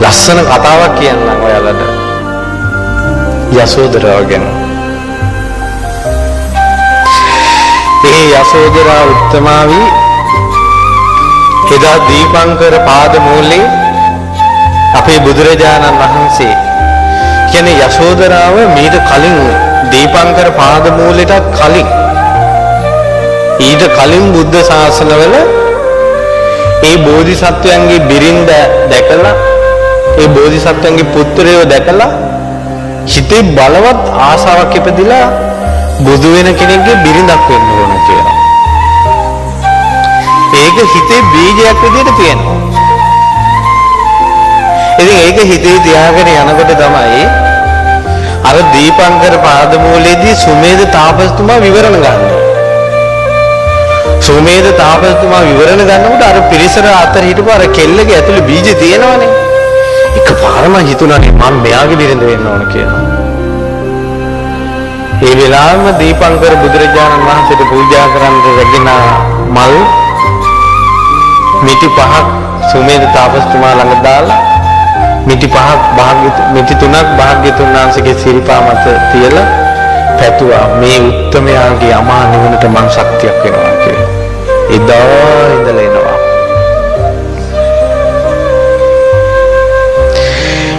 ලස්සන කතාවක් කියන්නම් ඔයාලට යසෝදරාව ගැන. ඒ යසෝදරා උත්තමාවි එදා දීපංකර පාදමූලේ අපේ බුදුරජාණන් වහන්සේ කියන්නේ යශෝදරාව මීට කලින් දීපංකර පාදමූලයටත් කලින් ඊට කලින් බුද්ධ ශාසනවල ඒ බෝධිසත්වයන්ගේ බිරිඳ දැකලා ඒ බෝධිසත්වයන්ගේ පුත්‍රයෝ දැකලා හිතේ බලවත් ආසාවක් ඉපදිලා බුදු වෙන කෙනෙක්ගේ බිරිඳක් වෙන්න ඕන කියලා. ඒක හිතේ බීජයක් විදිහට තියෙනවා. ඉතින් ඒක හිතේ තියාගෙන යනකොට තමයි අර දීපංකර පාදමූලයේදී සුමේද තාපසතුමා විවරණ ගන්නවා. සුමේද තාපසතුමා විවරණ ගන්නකොට අර පිරිසර අතර හිටපු අර කෙල්ලගේ ඇතුලේ බීජ තියෙනවනේ. එකපාරම හිතුණානේ මම මෙයාගේ බිරිඳ වෙන්න ඕන කියලා. ඒ වෙලාවෙම දීපංකර බුදුරජාණන් වහන්සේට පූජා කරන්න රැගෙන මල් මිටි පහක් සුමේද තාපසතුමා ළඟ දාලා මිටි පහක් මිටි තුනක් භාග්‍යතුන් වහන්සේගේ සිරිපා මත තියලා පැතුවා මේ උත්තමයාගේ අමා නිවනට මං ශක්තියක් වෙනවා කියලා. එදා ඉඳලා එනවා.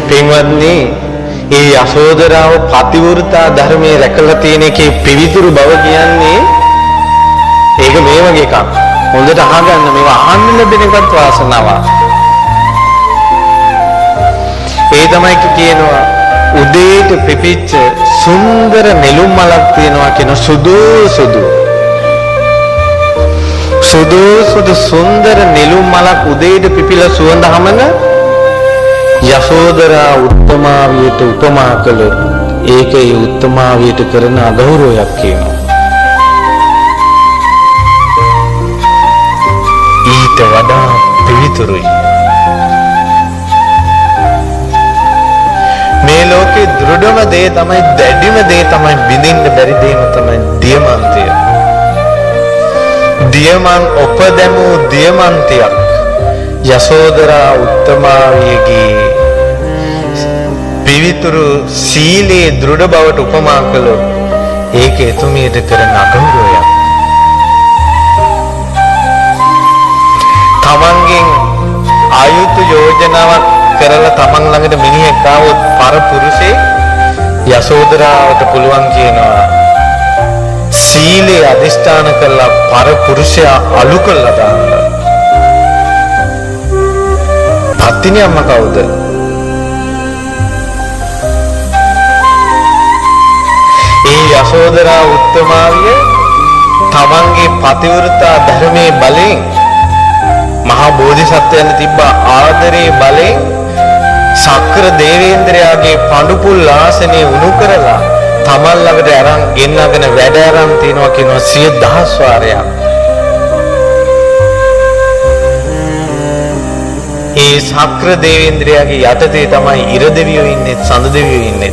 පින්වත්නි, ඒ යශෝදරාව පතිවෘතා ධර්මයේ රැකලා තියෙන එකේ පිවිතුරු බව කියන්නේ ඒක මේ වගේ එකක්. හොඳට අහගන්න, මේවා අහන්න ලැබෙන එකත් වාසනාවක්. ඒ තමයි කියනවා උදේට පිපිච්ච සුන්දර නෙළුම් මලක් තියෙනවා කියන සුදු සුදු සුදු සුදු සුන්දර නෙළුම් මලක් උදේට පිපිලා සුවඳ හමන යශෝදරා උත්තමාවියට උපමා කළොත් ඒක ඒ උත්තමාවියට කරන අගෞරවයක් කියනවා. ඊට වඩා පිවිතුරුයි. මේ ලෝකේ දෘಢම දේ තමයි, දැඩිම දේ තමයි, බිඳින්න බැරි දේම තමයි දියමන්තිය. දියමන් ඔප දැමූ දියමන්තියක් යශෝදරා උත්තමාවියගේ පිවිතුරු සීලේ දෘಢ බවට උපමා කළොත් ඒක එතුමියට කරන අගෞරවයක්. තමන්ගෙන් ආයුතු යෝජනාවක් කරලා තමන් ළඟට මිනිහෙක් ආවොත් පරපුරුෂේ යශෝදරාවට පුළුවන් කියනවා සීලේ අදිෂ්ඨාන කරලා පරපුරුෂයා අලු කරලා දාන්න. පත්තිනි අම්මා කවුද? ඒ යශෝදරා උත්තමාවිය තමන්ගේ පතිවෘතා ධර්මයේ බලයෙන් මහා බෝධිසත්වයන් තිබ්බ ආදරේ බලයෙන් සක්‍ර දේවේන්ද්‍රයාගේ පඳුපුල් ආසනය උණු කරලා තමන් ළඟට අරන් ගෙන්නගෙන වැඩ අරන් තියනවා කියනවා සිය දහස් වාරයක්. ඒ සක්‍ර දේවේන්ද්‍රයාගේ යටතේ තමයි ඉර දෙවියෝ ඉන්නේ, සඳ දෙවියෝ ඉන්නේ.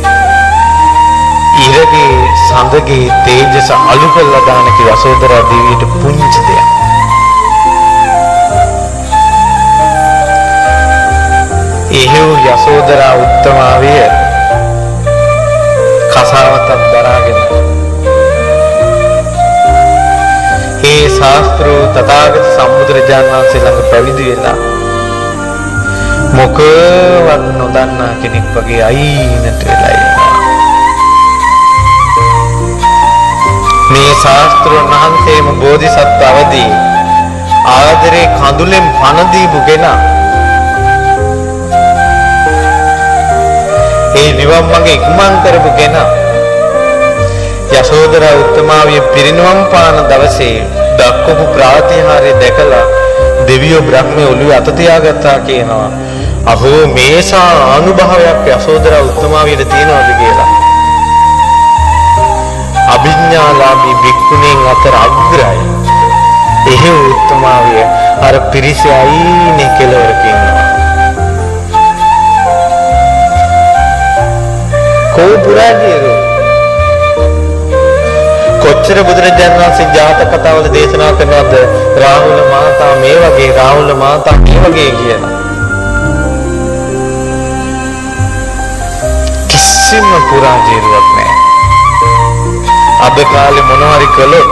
ඉරගේ සඳගේ තේජස අලු කරලා දාන කි යශෝදරා දේවියට පුංචි දෙයක්. එහෙව් යශෝදරා උත්තමාවිය කසාවතක් දරාගෙන ඒ ශාස්ත්‍රූ තථාගත සම්බුදුරජාණන් වහන්සේ ළඟ පැවිදි වෙලා මොකවත් නොදන්නා කෙනෙක් වගේ අයිනට වෙලා ඉන්නවා. මේ ශාස්ත්‍රූන් වහන්සේම බෝධිසත්ව අවදී ආදරේ කඳුලෙන් පණ දීපු කෙනා ඒ නිවන් මඟ ඉක්මන් කරපු කෙනා යශෝදරා උත්තමාවිය පිරිනිවන් පාන දවසේ දක්වපු ප්‍රාතිහාර්ය දැකලා දෙවියෝ බ්‍රහ්මයෝ ඔළුවේ අත තියාගත්තා කියනවා. අහෝ මේසා අනුභවයක් යශෝදරා උත්තමාවියට තියෙනවද කියලා. අභිඥාලාභී භික්ඛුණීන් අතර අග්‍රයි. එහෙව් උත්තමාවිය අර පිරිසේ අයිනේ කෙළවරක ඉන්නවා. කෝ පුරාජියෝ කොච්චර බුදුරජාණන් වහන්සේ ජාතක කතාවල දේශනා කරනවද රාහුල මාතා මේ වගේ, රාහුල මාතා මේ වගේ කියලා. කිසිම පුරාජේරුවක් නෑ. අද කාලේ මොනවා හරි කළොත්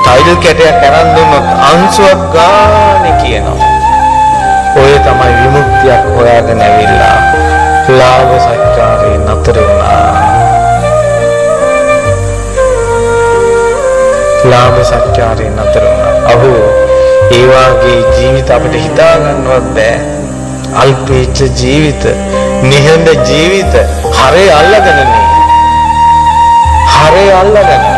ටයිල් කැටයක් අරන් දුන්නොත් අංශුවක් ගානේ කියනවා. ඔය තමයි විමුක්තියක් හොයාගෙන ඇවිල්ලා ලාභ සත්කාරේ නතර වුණා. ලාභ සත්කාරේ නතර වුණා. අහෝ ඒ වාගේ ජීවිත අපිට හිතා ගන්නවත් බෑ. අල්පේච්ඡ ජීවිත, නිහඬ ජීවිත, හරේ අල්ලගෙන නේ. හරේ අල්ලගෙන.